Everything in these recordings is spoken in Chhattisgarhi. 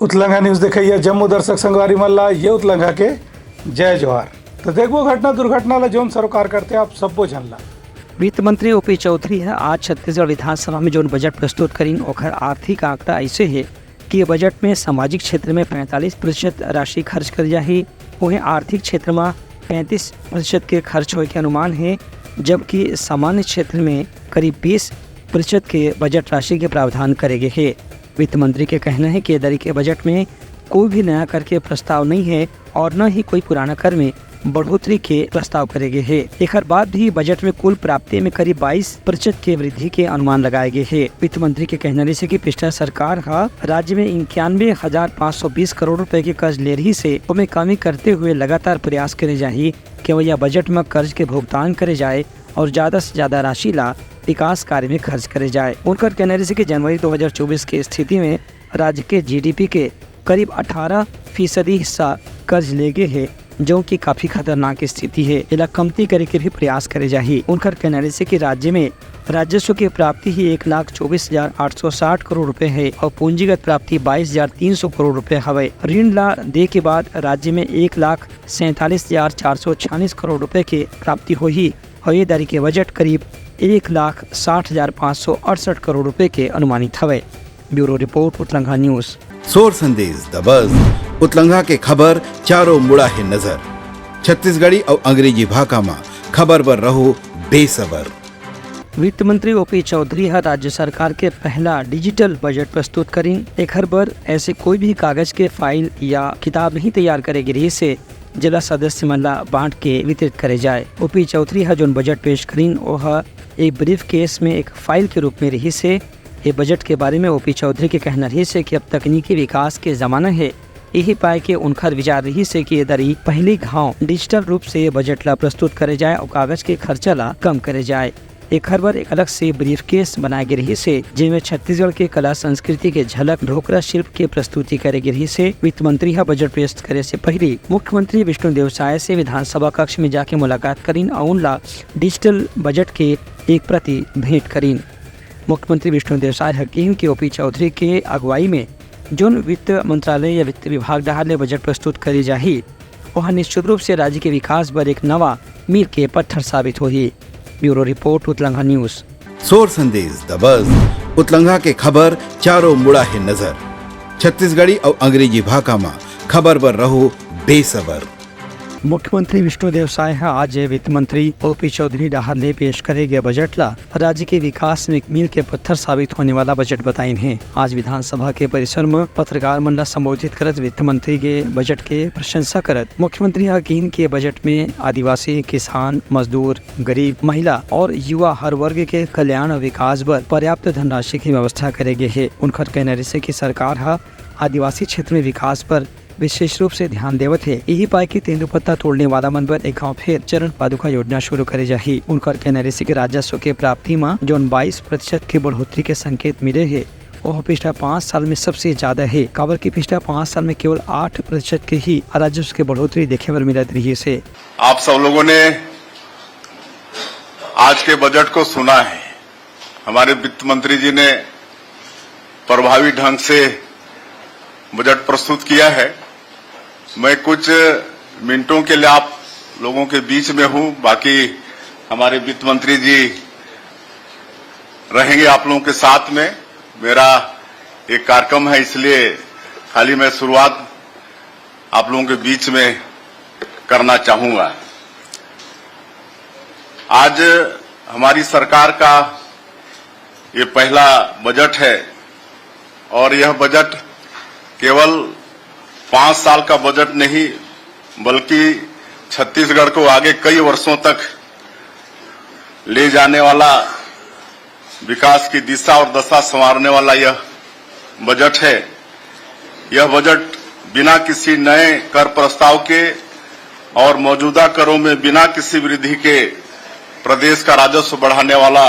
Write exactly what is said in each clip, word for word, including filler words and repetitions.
उतलंघा न्यूज देखइया जम्मो दर्शक संगवारी मन ला ये उतलंघा के जय जोहार। तो देखबो घटना दुर्घटना ला जौन सरोकार करथे आप सब्बो झन ला। वित्त मंत्री ओपी चौधरी ह आज छत्तीसगढ़ विधानसभा में जौन बजट प्रस्तुत करीन, ओखर आर्थिक आंकड़ा अइसे हे कि ये बजट में सामाजिक क्षेत्र में पैंतालीस प्रतिशत राशि खर्च करे जाही, वहीं आर्थिक क्षेत्र में पैंतीस प्रतिशत के खर्च होए के अनुमान हे, जबकि सामान्य क्षेत्र में करीब बीस प्रतिशत के बजट राशि के प्रावधान करे गे हे। वित्त मंत्री के कहना हे कि ये दरी के बजट में कोई भी नया कर के प्रस्ताव नहीं है और न ही कोई पुराना कर में बढ़ोतरी के प्रस्ताव करे गे हे। एखर बाद भी बजट में कुल प्राप्ति में करीब बाईस प्रतिशत के वृद्धि के अनुमान लगाए गे हे। वित्त मंत्री के कहना रहिस हे कि पिछला सरकार ह राज्य में इक्यानवे हजार पाँच सौ बीस करोड़ रुपए के कर्ज ले रहिस हे, ओमे कमी करते हुए लगातार प्रयास करे जाही कि अवइया बजट म कर्ज के भुगतान करे जाए और ज्यादा से ज्यादा राशि ला विकास कार्य में खर्च करे जाए। उनकर कहना रहिस हे कि जनवरी दो हज़ार चौबीस के स्थिति में राज्य के जीडीपी के करीब अठारह फीसदी हिस्सा कर्ज ले गे हे, जो कि काफी खतरनाक स्थिति हे। एला कमती करे के भी प्रयास करे जाही। उनकर कहना रहिस हे कि राज्य में राजस्व के प्राप्ति ही एक लाख चौबीस हजार आठ सौ साठ करोड़ रुपए हे और पूंजीगत प्राप्ति बाईस हजार तीन सौ करोड़ रुपए हवय। ऋण ला दे के बाद राज्य में एक लाख सैंतालीस हजार चार सौ छियालीस करोड़ रुपए के प्राप्ति होही और ये दरी के बजट करीब एक लाख साठ हजार पाँच सौ अड़सठ करोड़ रुपए के अनुमानित हवय। Bureau report, Utlangha news. सोर संदेश दबस, उतलंघा के खबर चारों मुड़ा हे नजर। छत्तीसगढ़ी अउ अंग्रेजी भाखा म खबर बर रहो बेसबर। वित्त मंत्री ओपी चौधरी ह राज्य सरकार के पहला डिजिटल बजट प्रस्तुत करीन। एखर बर ऐसे कोई भी कागज के फाइल या किताब नहीं तैयार करे गे रिहिस हे, जेला सदस्य मन ला बांट के वितरित करे जाए। ओपी चौधरी ह जोन बजट पेश करीन, ओह एक ब्रीफ केस में एक फाइल के रूप में रिहिस हे। ये बजट के बारे में ओपी चौधरी के कहना रिहिस हे कि अब तकनीकी विकास के जमाना हे, यही पाए के उनकर विचार रिहिस हे कि ये दरी पहली घाव डिजिटल रूप से ये बजट ला प्रस्तुत करे जाए और कागज के खर्चा ला कम करे जाए। एखर बर एक अलग से ब्रीफ केस बनाए गे रिहिस हे, जेमे छत्तीसगढ़ के कला संस्कृति के झलक ढोकरा शिल्प के प्रस्तुति करे गे रिहिस हे। वित्त मंत्री ह बजट पेश करे से पहली मुख्यमंत्री विष्णुदेव साय से विधानसभा कक्ष में जाके मुलाकात करीन और उनला डिजिटल बजट के एक प्रति भेंट करीन। मुख्यमंत्री विष्णुदेव साय ह किहिन कि ओपी चौधरी के अगुवाई में जोन वित्त मंत्रालय या वित्त विभाग डहार ले बजट प्रस्तुत करे जाही, ओह निश्चित रूप से राज्य के विकास बर एक नवा मील के पत्थर साबित होही। Bureau report, Utlangha news. सोर संदेश दबस, उतलंघा के खबर चारों मुड़ा हे नजर। छत्तीसगढ़ी अउ अंग्रेजी भाखा म खबर बर रहो बेसबर। मुख्यमंत्री विष्णुदेव साय ह आज वित्त मंत्री ओपी चौधरी डहार ले पेश करे गए बजट ला राज्य के विकास में एक मील के पत्थर साबित होने वाला बजट बताइन हे। आज विधानसभा के परिसर म पत्रकार मन ला संबोधित करत वित्त मंत्री के बजट के प्रशंसा करत मुख्यमंत्री ह किहिन के बजट में आदिवासी, किसान, मजदूर, गरीब, महिला और युवा हर वर्ग के कल्याण और विकास बर पर्याप्त धनराशि के व्यवस्था करे गे हे। उनकर कहना रिहिसे कि सरकार ह आदिवासी क्षेत्र में विकास पर विशेष रूप से ध्यान देवत हे। यही पाए कि तेंदूपत्ता तोड़ने वाला मन बर एक घाव फेर चरण पादुका योजना शुरू करे जाही। उनकर कहना रिहिसे कि राजस्व के प्राप्ति म जोन बाईस प्रतिशत के बढ़ोतरी के संकेत मिले हे, ओह पिछला पाँच साल में सबसे ज्यादा हे, काबर कि पिछला पाँच साल में केवल आठ प्रतिशत के ही राजस्व के बढ़ोतरी देखे बर मिलत रिहिस हे। आप सब लोगों ने आज के बजट को सुना है। हमारे वित्त मंत्री जी ने प्रभावी ढंग से बजट प्रस्तुत किया है। मैं कुछ मिनटों के लिए आप लोगों के बीच में हूँ, बाकी हमारे वित्त मंत्री जी रहेंगे आप लोगों के साथ में। मेरा एक कार्यक्रम है, इसलिए खाली मैं शुरुआत आप लोगों के बीच में करना चाहूंगा। आज हमारी सरकार का ये पहला बजट है और यह बजट केवल पाँच साल का बजट नहीं, बल्कि छत्तीसगढ़ को आगे कई वर्षों तक ले जाने वाला, विकास की दिशा और दशा संवारने वाला यह बजट है। यह बजट बिना किसी नए कर प्रस्ताव के और मौजूदा करों में बिना किसी वृद्धि के प्रदेश का राजस्व बढ़ाने वाला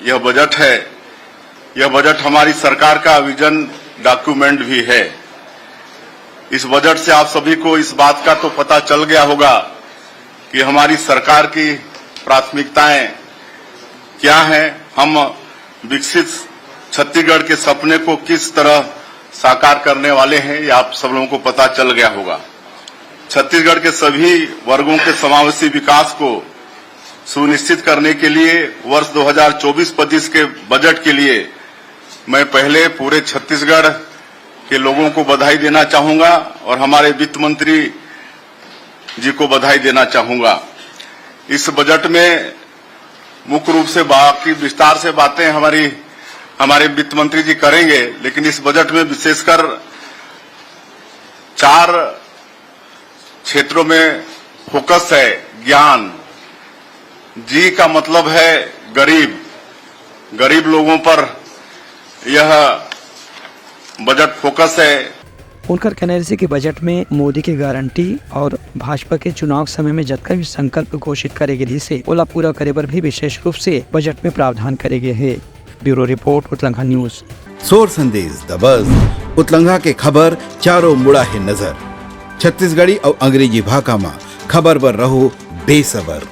यह बजट है। यह बजट हमारी सरकार का विजन डॉक्यूमेंट भी है। इस बजट से आप सभी को इस बात का तो पता चल गया होगा कि हमारी सरकार की प्राथमिकताएं क्या हैं, हम विकसित छत्तीसगढ़ के सपने को किस तरह साकार करने वाले हैं, ये आप सब लोगों को पता चल गया होगा। छत्तीसगढ़ के सभी वर्गों के समावेशी विकास को सुनिश्चित करने के लिए वर्ष दो हज़ार चौबीस पच्चीस के बजट के लिए मैं पहले पूरे छत्तीसगढ़ के लोगों को बधाई देना चाहूंगा और हमारे वित्त मंत्री जी को बधाई देना चाहूंगा। इस बजट में मुख्य रूप से बाकी विस्तार से बातें हमारी, हमारे वित्त मंत्री जी करेंगे, लेकिन इस बजट में विशेषकर चार क्षेत्रों में फोकस है। ज्ञान, जी का मतलब है गरीब, गरीब लोगों पर यह बजट फोकस है। उनकर कहना रहिसे कि बजट में मोदी के गारंटी और भाजपा के चुनाव समय में जतका भी संकल्प घोषित करे गे रहिसे, ओला पूरा करे बर भी विशेष रूप से बजट में प्रावधान करे गे हे। Bureau report, Utlangha news. सोर संदेश दबस, उतलंघा के खबर चारों मुड़ा हे नजर। छत्तीसगढ़ी अउ अंग्रेजी भाखा म खबर बर रहो बेसबर।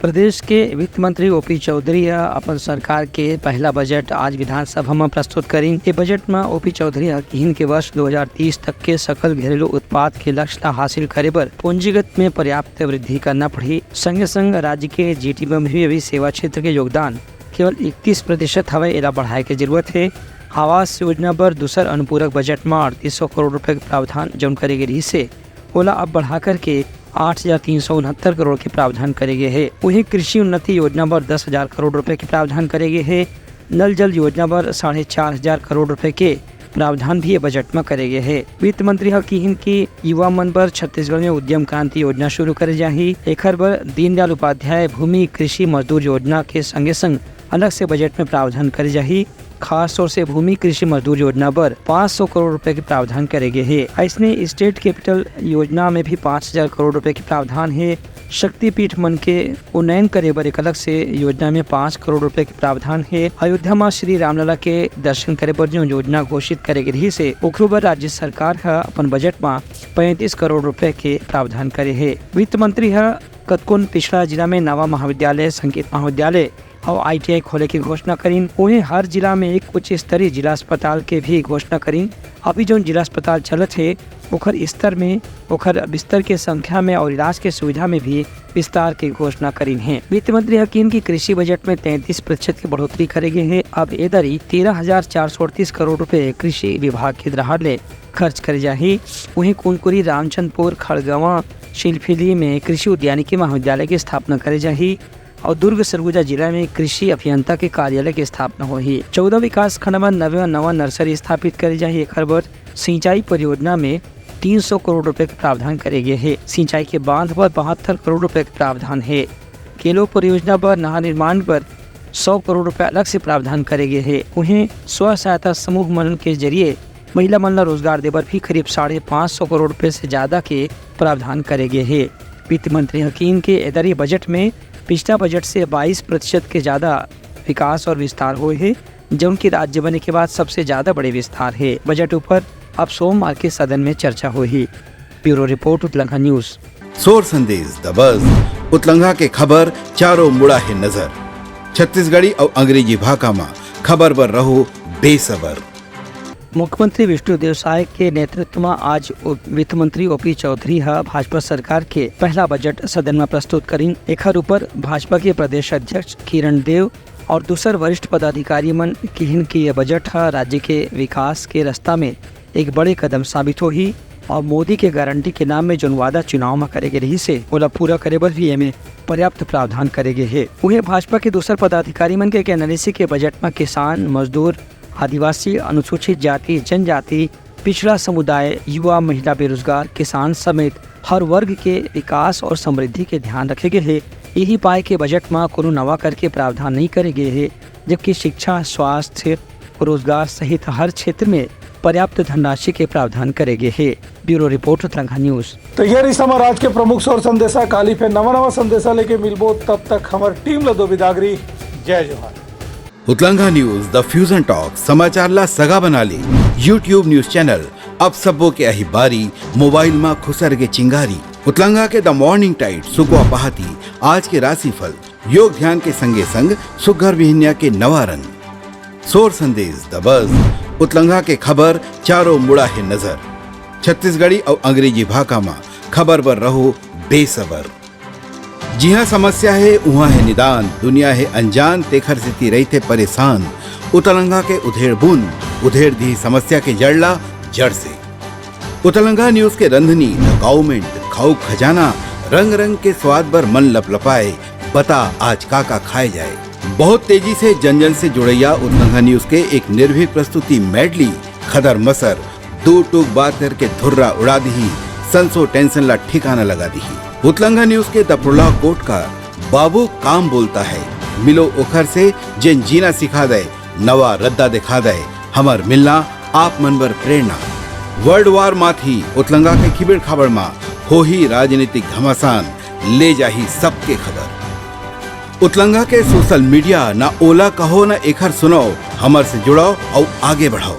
प्रदेश के वित्त मंत्री ओपी चौधरी ह अपन सरकार के पहला बजट आज विधानसभा म प्रस्तुत करिन। ये बजट म ओपी चौधरी ह किहिन के वर्ष दो हज़ार तीस तक के सकल घरेलू उत्पाद के लक्ष्य ला हासिल करे बर पूंजीगत में पर्याप्त वृद्धि करना पड़ही। संगे संग राज्य के जीडीपी में भी अभी सेवा क्षेत्र के योगदान केवल इकतीस प्रतिशत हवय, एला बढ़ाए के जरूरत हे। आवास योजना बर दूसर अनुपूरक बजट म अड़तीस सौ करोड़ रुपए के प्रावधान जौन करे गे रहिस हे, ओला अब बढ़ा करके आठ हजार तीन सौ उनहत्तर करोड़ के प्रावधान करे गे हे। वहीं कृषि उन्नति योजना बर दस हजार करोड़ रुपए के प्रावधान करे गे हे। नल जल योजना बर साढ़े चार हजार करोड़ रुपए के प्रावधान भी ये बजट म करे गे हे। वित्त मंत्री ह किहिन कि युवा मन बर छत्तीसगढ़ में उद्यम क्रांति योजना शुरू करे जाही। एखर बर दीनदयाल उपाध्याय भूमि कृषि मजदूर योजना के संगे संग अलग से बजट में प्रावधान करे जाही। खास तौर से भूमि कृषि मजदूर योजना बर पाँच सौ करोड़ रुपए के प्रावधान करे गे हे। अइसने स्टेट कैपिटल योजना में भी पाँच हजार करोड़ रुपए के प्रावधान हे। शक्तिपीठ मन के उन्नयन करे बर एक अलग से योजना में पाँच करोड़ रुपए के प्रावधान हे। अयोध्या म श्री रामलला के दर्शन करे बर जो योजना घोषित करे गे रहिस हे, ओखरो बर राज्य सरकार ह अपन बजट म पैंतीस करोड़ रुपए के प्रावधान करे हे। वित्त मंत्री ह कतकोन पिछड़ा जिला में नवा महाविद्यालय, संगीत महाविद्यालय अउ आईटीआई खोले के घोषणा करिन। उहें हर जिला में एक उच्च स्तरीय जिला अस्पताल के भी घोषणा करिन। अभी जौन जिला अस्पताल चलत हे, ओखर स्तर में, ओखर बिस्तर के संख्या में और इलाज के सुविधा में भी विस्तार के घोषणा करिन हे। वित्त मंत्री ह किहिन कि कृषि बजट में तैंतीस प्रतिशत के बढ़ोतरी करे गे हे। अब ए दरी तेरह हजार चार सौ अड़तीस करोड़ रुपए कृषि विभाग के डहार ले खर्च करे जाही। उहें कुनकुरी, रामचंदपुर, खड़गवां, शिल्फिली में कृषि उद्यानिकी महाविद्यालय के स्थापना करे जाही। अउ दुर्ग सरगुजा जिला में कृषि अभियंता के कार्यालय के स्थापना होही। चौदह विकास खंड म नवा नवा नर्सरी स्थापित करे जाही। एखर बर सिंचाई परियोजना में तीन सौ करोड़ रुपए के प्रावधान करे गे हे। सिंचाई के बांध बर बहत्तर करोड़ रुपए के प्रावधान हे। केलो परियोजना बर नहर निर्माण बर सौ करोड़ रुपए अलग से प्रावधान करे गे हे। उहें स्व सहायता समूह मन के जरिए महिला मन ला रोजगार देबर भी करीब साढ़े पाँच सौ करोड़ रुपए से ज्यादा के प्रावधान करे गे हे। वित्त मंत्री ह किहिन के ए दरी बजट में पिछला बजट से बाईस प्रतिशत के ज्यादा विकास और विस्तार होए हे, जौन की राज्य बने के बाद सबसे ज्यादा बड़े विस्तार हे। बजट ऊपर अब सोमवार के सदन में चर्चा होही। Bureau report, Utlangha news. सोर संदेश दबस, उतलंघा के खबर चारों मुड़ा हे नजर। छत्तीसगढ़ी अउ अंग्रेजी भाखा म खबर बर रहो बेसबर। मुख्यमंत्री विष्णुदेव साय के नेतृत्व म आज उप-, वित्त मंत्री ओपी चौधरी ह भाजपा सरकार के पहला बजट सदन म प्रस्तुत करिन। एखर ऊपर भाजपा के प्रदेश अध्यक्ष किरण देव और दूसर वरिष्ठ पदाधिकारी मन किहिन कि ये बजट ह राज्य के विकास के रास्ता में एक बड़े कदम साबित होही और मोदी के गारंटी के नाम में जोन वादा चुनाव म करे गे रहिस हे, ओला पूरा करे बर भी एमे पर्याप्त प्रावधान करे गे हे। उहे भाजपा के दूसर पदाधिकारी मन के कहना रहिस हे कि बजट म किसान, मजदूर, आदिवासी, अनुसूचित जाति, जनजाति, पिछड़ा समुदाय, युवा, महिला, बेरोजगार, किसान समेत हर वर्ग के विकास और समृद्धि के ध्यान रखे गे हे। यही पाए के बजट म कोनो नवा कर के प्रावधान नइ करे गे हे, जबकि शिक्षा, स्वास्थ्य, रोजगार सहित हर क्षेत्र में पर्याप्त धनराशि के प्रावधान करे गे हे। Bureau report, Utranga news. तो ये रहिस हमर आज के प्रमुख सोर संदेशा। काली फेर नवा नवा संदेशा लेके मिलबो, तब तक हमर टीम ल दो बिदागरी। जय जोहार। उतलंगा न्यूज, द फ्यूजन टॉक, समाचार ला सगा बना ले। YouTube न्यूज चैनल, अब सबो के अही बारी, मोबाइल मा खुसर के चिंगारी। उतलंगा के द मॉर्निंग टाइट, सुकवा पहाती, आज के राशिफल, योग ध्यान के संगे संग सुघर बिहनिया के नवा रंग। सोर संदेश दबस, उतलंघा के खबर चारों मुड़ा हे नजर। छत्तीसगढ़ी अउ अंग्रेजी भाखा म खबर बर रहो बेसबर। जिहां समस्या हे, उहां हे निदान, दुनिया हे अनजान, तेखर सेती रहिथे परेशान। उतलंघा के उधेड़ बुन, उधेड़ दिही समस्या के जड़ ला जड़ से। उतलंघा न्यूज के रंधनी, द काउमेंट, खाऊ खजाना, रंग रंग के स्वाद बर मन लपलपाए। बता आज का का खाए जाए। बहुत तेजी से जन जन से जुड़ैया उतलंघा न्यूज के एक निर्भीक प्रस्तुति मेडली, खदर मसर, दू टूक बात करके धुर्रा उड़ा दिही, संसो टेंशन ला ठिकाना लगा दिही। उतलंघा न्यूज के द प्रोलॉग कोट का बाबू काम बोलता है, मिलो ओखर से जेन जीना सिखा दे, नवा रद्दा दिखा दे, हमर मिलना आप मन बर प्रेरणा। वर्ल्ड वार माथी उतलंघा के खिबड़ खाबड़ मा होही राजनीतिक घमासान, ले जाही सबके खबर। उतलंघा के सोशल मीडिया, ना ओला कहो ना एखर सुनाओ, हमर से जुड़ाओ अउ आगे बढ़ाओ।